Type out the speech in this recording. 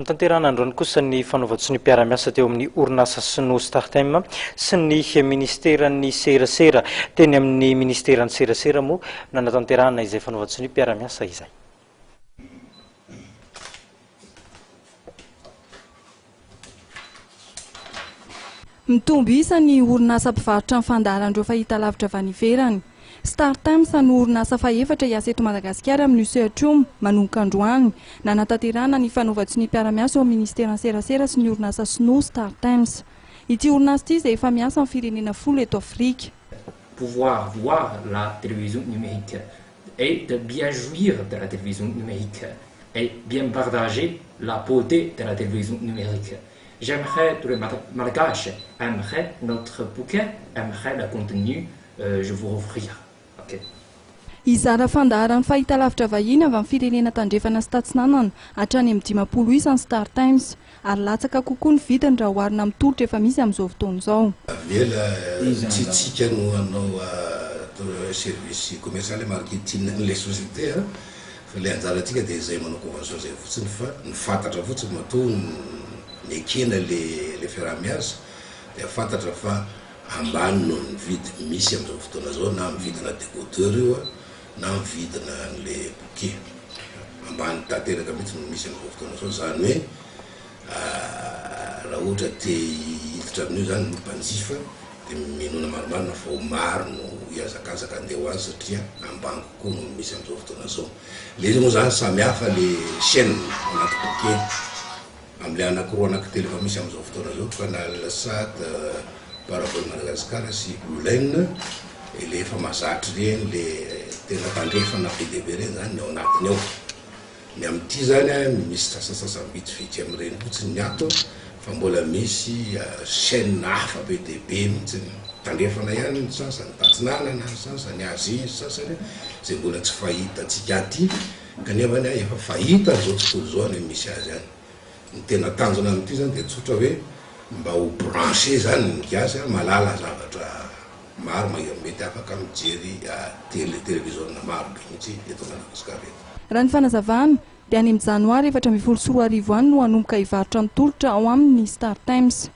Notanterahina androany kosa ny fanaovan-tsonia mpiara-miasa teo amin'ny orinasa sinoa Startimes sy ny minisiteran'ny serasera. Teny amin'ny minisiteran'ny serasera moa no nanatanterahana izay fanaovan-tsonia mpiara-miasa izay. Mitombo isa ny orinasa mpivarotra ny fandaharan'ireo fahitalavitra avy any ivelany. StarTimes no orinasa fahefatra hiasa eto Madagasikara amin'io sehatra io manomboka androany. Nanatanterahana ny fanaovan-tsonia mpiara-miasa eo amin'ny Ministeran'ny Serasera sy ny orinasa sinoa StarTimes. Ity orinasa ity izay efa miasa amin'ny firenena folo eto Afrika. Pouvoir voir la télévision numérique et de bien jouir de la télévision numérique et bien partager la beauté de la télévision numérique. J'aimerais tous les Malgaches aimeraient notre bouquin, aimeraient le contenu je vous offrir. Ok. Hizara fandaharan'ny fahitalavitra vahiny avy amin'ny firenena tandrefana sy tatsinanana hatrany amin'ny 50 isa ny StarTimes, ary latsaka kokoa ny vidiny raha oharina amin'ny tolotra efa misy amin'izao fotoana izao. Avela tsy tsika no hanao atao hoe service commercial et marketing an'ilay société a, fa ilay anjarantsika dia izay manao convention izay fotsiny fa ny fantatra fotsiny matoa nekena ilay fiaraha-miasa dia fantatra fa ambany noho ny vidy misy amin'izao fotoana izao na amin'ny vidina décodeur io na amin'ny vidina an'ilay bouquet. Ambany tanteraka mihitsy no misy amin'izao fotoana izao, izany hoe raha ohatra te hiditra amin'io izany ny mpanjifa dia minoana marimarina fa ho maro no hihazakazaka handeha ho any satria ambany kokoa noho ny misy amin'izao fotoana izao. Ilay izy moa izany samy hafa ilay chaîne ao anaty bouquet. Amin'ilay anankiroa anankitelo efa misy amin'izao fotoana izao, Canal Sat, Parabole Madagascar sy Blue Line, ilay efa mahazatra ireny, ilay tena tandrefana be dia be ireny izany ny ao anatiny ao. Ny amin'ity izany misy sasantsasany vitsivitsy amin'ireny fotsiny ny ato fa mbola misy chaîne hafa be dia be mihitsy, tandrefana ihany ny sasany, tatsinanana ny sasany, Asie ny sasany, izay mbola tsy fahitantsika aty. Kanefa anie efa fahita izao tontolo izao any misy azy any. Ny tena tanjona amin'ity zany dia tsotra hoe mba ho branché zany ny gasy mahalala zavatra maro mahery mety afaka mijery tele television maro be mihitsy eto Madagascar eto. Raha ny fanazavana, dia any amin'ny janoary 2014 any no hanomboka hivarotra ny tolotra ao aminy ny StarTimes.